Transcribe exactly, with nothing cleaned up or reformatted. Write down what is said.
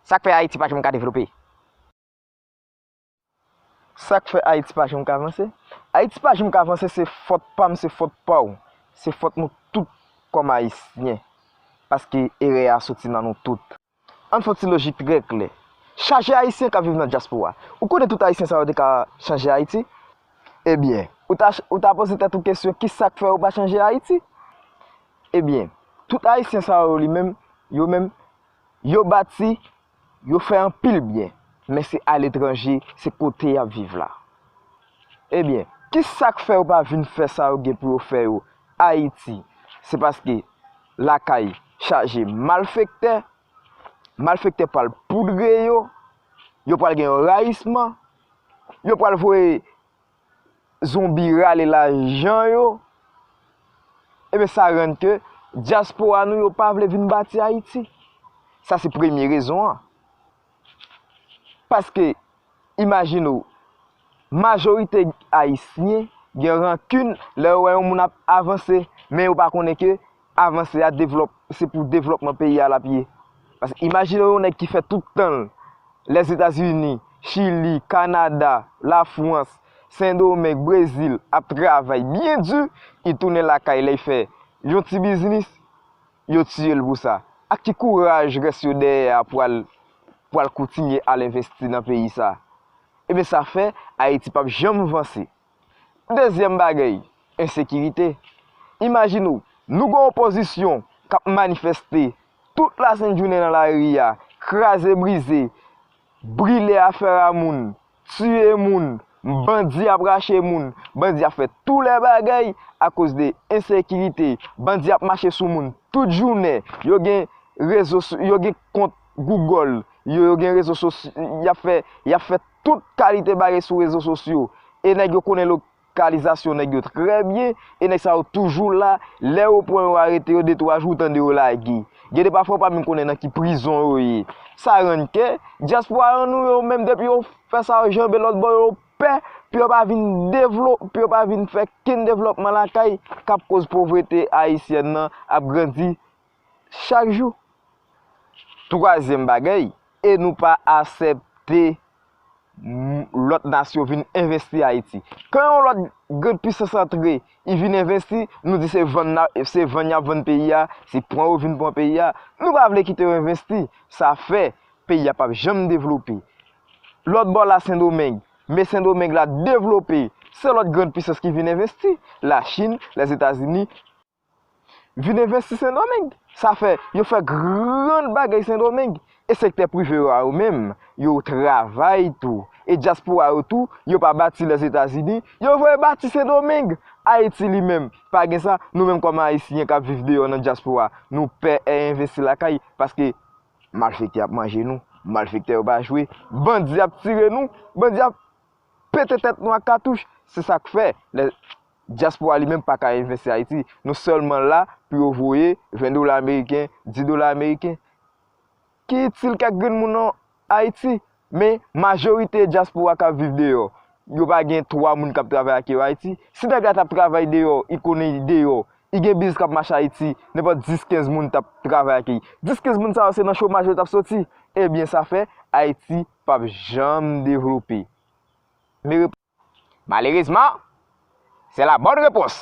Sa k fè Ayiti pa janm ka devlope? Sa k fè Ayiti pa janm ka vanse? Ayiti pa janm ka vanse, se fòt pa m, se fòt pa w, se fòt nou tout kòm Ayisyen. Paske erè a soti nan nou tout. Ann fè yon ti lojik trè klè. Chaje Ayisyen k ap viv nan dyaspora. Ou konnen tout Ayisyen sa yo te ka chanje Ayiti? Ebyen, ou ta, ou ta poze tèt ou kesyon, kisa k fè yo pa chanje Ayiti? Ebyen, tout Ayisyen sa yo li menm, yo menm, yo bati, yo fè anpil byen, men se aletranje, se kote y ap viv la. Ebyen, kisa k fè yo pa vin fè sa yo gen pou yo fè yo Ayiti? Se paske lakay chaje malfektè, malfektè pral poudre yo, yo pral gen yon rayisman, yo pral voye zonbi rale lajan yo, ebyen sa rann ke dyaspora nou yo pa vle vin bati Ayiti. Sa se premye rezon an. Paske, imajine w, majorite Ayisyen gen rankin lè yo wè yon moun ap avanse, men yo pa konnen ke avanse a devlòp, se pou devlòpman peyi a l ap ye. Paske imajine w yon nèg ki fè tout tan l Lèzetazini, Chili, Kanada, Lafrans, Sendomeng, Brezil ap travay byen di, li tounen lakay lè l fè yon ti biznis, yo tiye l pou sa. Ak ki kouraj rès yo dèyè a pral, pral kontinye al envesti nan peyi sa? Ebyen sa fè Ayiti p ap janm vanse. Dezyèm bagay, ensekirite. Imajine w, nou gen opozisyon k ap manifeste tout lasent jounen nan lari a, kraze brize, brile afè a moun, tiye moun, bandi ap rache moun, bandi ap fè tou lè bagay akoz de ensekirite, bandi ap mache sou moun tout jounen, yo gen rezo so-, yo gen kont Google, yo, yo gen rezo sosyo, y ap fè, y ap fè tout kalite bagay sou rezo sosyo. E nèg yo konnen lokalizasyon nèg yo trè byen, e nèg sa yo toujou la. Lè yo pran yo, arete yo, de twa jou, ou tande yo lage. Gen de pafwa, ou pa menm konnen nan ki prizon yo ye. Sa rann ke dyaspora nou yo menm, depi yo fè sa, yo janbe lòt bò, yo pè pou yo pa vin devlo-, pou yo pa vin fè kenn devlòpman lakay, k ap koz povrete ayisyèn nan ap grandi chak jou. Twazyèm bagay, e nou pa aksepte m-, lòt nasyon vin envesti Ayiti. Kan yon lòt grann pisans antre, li vin envesti, nou di se vann la, se vann y ap vann peyi a, se pran yo vin pran peyi a. Nou pa vle kite yo envesti. Sa fè peyi a p ap janm devlope. Lòt bò la, Sendomeng, men Sendomeng la devlope, se lòt grann pisans ki vin envesti. Lachin, Lèzetazini, vin envesti Sendomeng. Sa fè, yo fè grann bagay Sendomeng. E sektè prive yo a yo menm, yo travay tou. E dyaspora yo tou, yo pa bati Lèzetazini, yo voye bati Sendomeng. Ayiti li menm, pa gen sa, nou menm kòm Ayisyen k ap viv deyò nan dyaspora, nou pè envesti lakay, paske malfektè ap manje nou, malfektè yo pa jwe, bandi ap tire nou, bandi ap pete tèt nou ak katouch. Se sa k fè, lè dyaspora li menm pa ka envesti Ayiti. Nou sèlman la pou yo voye ven dola ameriken, dis dola ameriken. Ki itil kèk grenn moun an Ayiti? Men majorite dyaspora k ap viv deyò, yo pa gen twa moun k ap travay ak yo Ayiti. Si nèg la t ap travay deyò, li konnen li deyò, li gen biznis k ap mache Ayiti, nenpòt dis, kenz moun t ap travay ak li. Dis, kenz moun sa yo, se nan chomaj yo t ap soti. Ebyen, sa fè Ayiti p ap janm devlope. Mere-, malerezman, se la bòn repons.